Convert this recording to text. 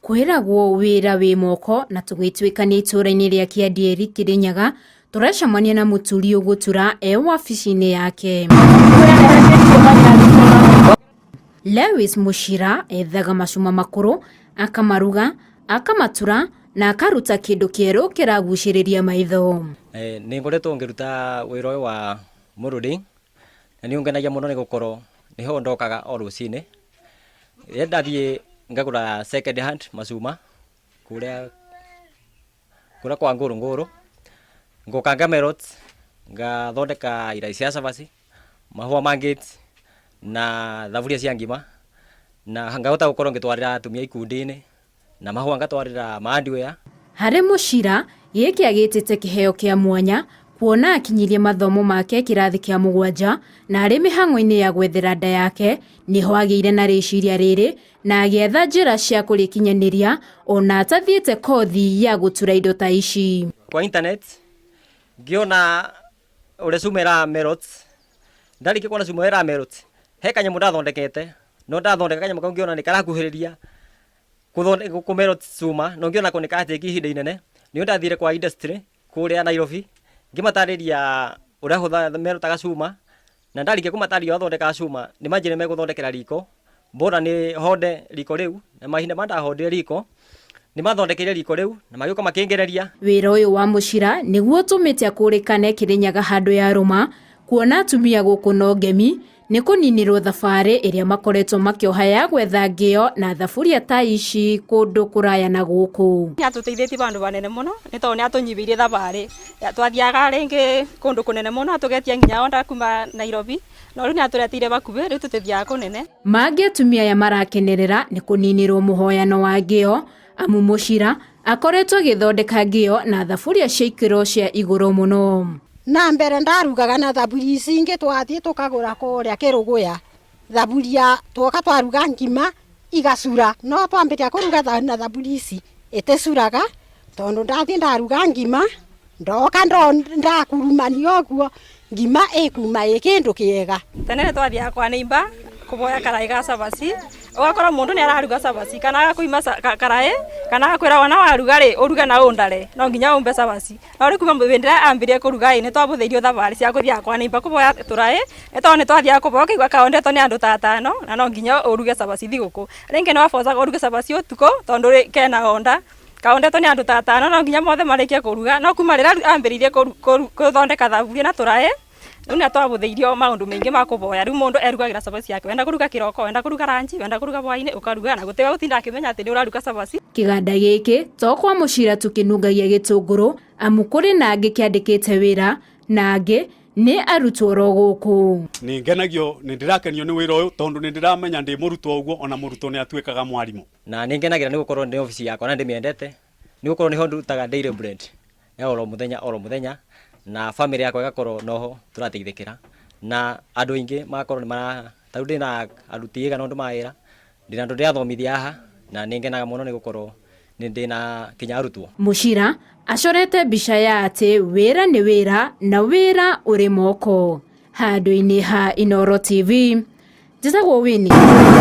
Kwĩragwo wĩra wĩ moko na tũgĩtuĩkania itũũra-inĩ rĩa Kĩandieri Kĩrĩnyaga tũracemania na mũturi ũgũtura e wabici-inĩ yake. Lewis Mũcira ethaga macuma makũrũ akamaruga, akamatura na akaruta kĩndũ kĩerũ kĩragucĩrĩria maitho. Nĩ ngoretwo ngĩruta wĩra ũyũ wa molding na nĩ ũngenagia mũno nĩ gũkorwo nĩho ndokaga o rũcinĩ. Rĩrĩa ndathiĩ ngagũra second hand macuma kũrĩa kũrĩa kwa Ngũrũngũrũ, ngoka nga melt ngathondeka iraĩ cia cabaci, mahũa ma gate na thaburia cia ngima, na ngahota gũkorwo ngĩtwarĩra atumia ikundi-inĩ. Na mahũa ngatwarĩra ma hardware. Harĩ Mũcira, gĩkĩ agĩtĩte kĩheo kĩa mwanya kuona akinyirie mathomo make kĩrathi kĩa mũgwanja na arĩ mĩhang'o-inĩ ya gwethera nda yake nĩho agĩire na rĩciria rĩrĩ na agĩetha njĩra cia kũrĩkinyanĩria ona atathiĩte kothi ya gũtura indo ta ici. Kwa internet ngĩona ũrĩa cuma ĩra melt, ndarĩkia kuona cuma ĩra melt, he kanyamũ ndathondekete, no ndathondeka kanyamũ kau ngĩona nĩ karakuhĩrĩria kũ melt cuma na ũngĩona nĩ ka take ihinda inene, nĩguo ndathire kwa industry kũrĩa Nairobi, ngĩmatarĩria ũrĩa meltaga cuma, na ndarĩkia kũmatarĩria ũrĩa thondekaga cuma, nĩ manjĩrire megũthondekera riko, bora nĩ honde riko rĩu, na mahinda marĩa ndahondire riko, nĩ mathondekeire riko rĩu, na magĩũka makĩngereria. Wĩra ũyũ wa Mũcira nĩguo ũtũmĩte akũrĩkane Kĩrĩnyaga handũ ya rũma, kuona atumia gũkũ no ngemi nĩ kũninĩrwo thabarĩ ĩrĩa makoretwo makĩoha ya gwetha ngĩo na thaburia ta ici kũndũ kũraya na gũkũ. Nĩ atũteithĩtie bandũ banene mũno nĩ tondũ nĩ atũnyibĩirie thabarĩ. Twathiaga rĩngĩ kũndũ kũnene mũno atũgetia nginya order kuma Nairobi, no rĩu nĩ atũreteire bakuhĩ rĩu tũtithiaga kũnene. Mangĩ atumia aya marakenerera nĩ kũninĩrwo mũhoyano wa ngĩo amu Mũcira akoretwo agĩthondeka ngĩo na thaburia cia ikĩro cia igũrũ mũno. Na mbere ndarugaga na thaburia ici ingĩ twathiĩ tũkagũra kũrĩa kĩrũgũya, thaburia twoka twaruga ngima igacura, no twambĩrĩria kũruga na thaburia ici ĩtĩcuraga, tondũ ndathiĩ ndaruga ngima, ndoka ndakurumania ũguo, ngima ĩkuma ĩ kĩndũ kĩega. Tene nĩ twathiaga kwa neighbor kũboya karaĩ ga cabaci, ũgakora mũndũ nĩ araruga cabaci kana agakũima karaĩ kana agakwĩra wona waruga rĩ ũruge na ũndare, no nginya ũmbe cabaci. No rĩu kuma hĩndĩ ĩrĩa ambĩrĩirie kũruga ĩ, nĩ twabũthĩirio thabarĩ cia gũthiaga kwa neighbor kũboya tũraĩ, nĩ tondũ nĩ twathiaga kũboya ũkaigua kaondetwo nĩ andũ ta atano na no nginya ũruge cabaci thigũkũ. Rĩngĩ nĩ wabocaga ũruge cabaci ũtukũ tondũ kena order. Kaondetwo nĩ andũ ta atano no nginya mothe marĩkie kũruga, no kuma rĩrĩa ambĩrĩirie gũthondeka thaburia na tũraĩ, rĩu nĩ twabũthĩirio maũndũ maingĩ ma kũboya, rĩu mũndũ erugagĩra cabaci yake, wenda kũruga kĩroko, wenda kũruga ranji, wenda kũruga hwainĩ ũkaruga na gũtirĩ wa gũtinda akĩmenya atĩ nĩ ũraruga cabaci. Kĩganda gĩkĩ to kwa Mũcira tu kĩnungagia gĩtũngũrũ amu kũrĩ na angĩ kĩandĩkĩte wĩra na angĩ nĩ arutwo oro gũkũ. Nĩ ngenagio, nĩ ndĩrakenio nĩ wĩra ũyũ tondũ nĩ ndĩramenya ndĩ mũrutwo ũguo ona mũrutwo nĩ atuĩkaga mwarimũ. Na nĩ ngenagĩra nĩ gũkorwo nĩ obici yakwa na ndĩmĩendete, nĩ gũkorwo nĩho ndutaga daily bread ya oro mũthenya oro mũthenya, na bamĩrĩ yakwa ĩgakorwo noho tũrateithĩkĩra, na andũ aingĩ magakorwo nĩ mara, ta rĩu ndĩna aruti aigana ũndũ ma wĩra, ndĩna andũ ndĩrathomithia haha, na nĩ ngenaga mũno nĩ gũkorwo nĩ ndĩna nginya arutwo. Mũcira acorete mbica ya atĩ wĩra nĩ wĩra na wĩra ũrĩ moko. Handũ-inĩ ha Inooro TV, njĩtagwo Winnie.